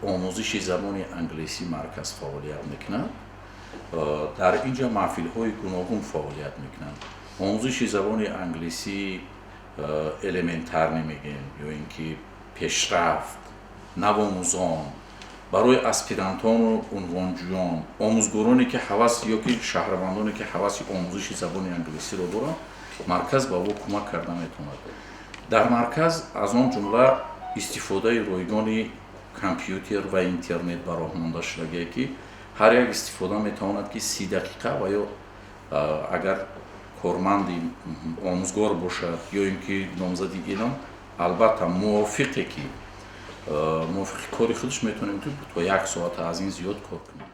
Омӯзиши забони англисӣ марказ фаъолият мекунад. Дар ин ҷо маҳфилҳои гуногун фаъолият мекунанд: омӯзиши забони англисӣ элементарный мегӯем ё ин ки пешрафт, навомӯзон, барои аспирантону унвонҷӯён, омӯзгороне ки ҳавас ё ки шаҳрвандоне ки ҳаваси омӯзиши забони англисиро доранд, марказ ба ӯ кӯмак карда метавонад. Дар марказ аз он ҷумла истифодаи ройгони компютер ва интернет ба роҳ монда шудагие, ки ҳар як истифода метавонад, ки 30 дақиқа ва ё агар корманди омӯзгор бошад ё ин ки номзади илм, албатта, мувофиқе ки мувофиқи кори худаш метавонем, ки то як соата аз ин зиёд кор кунем.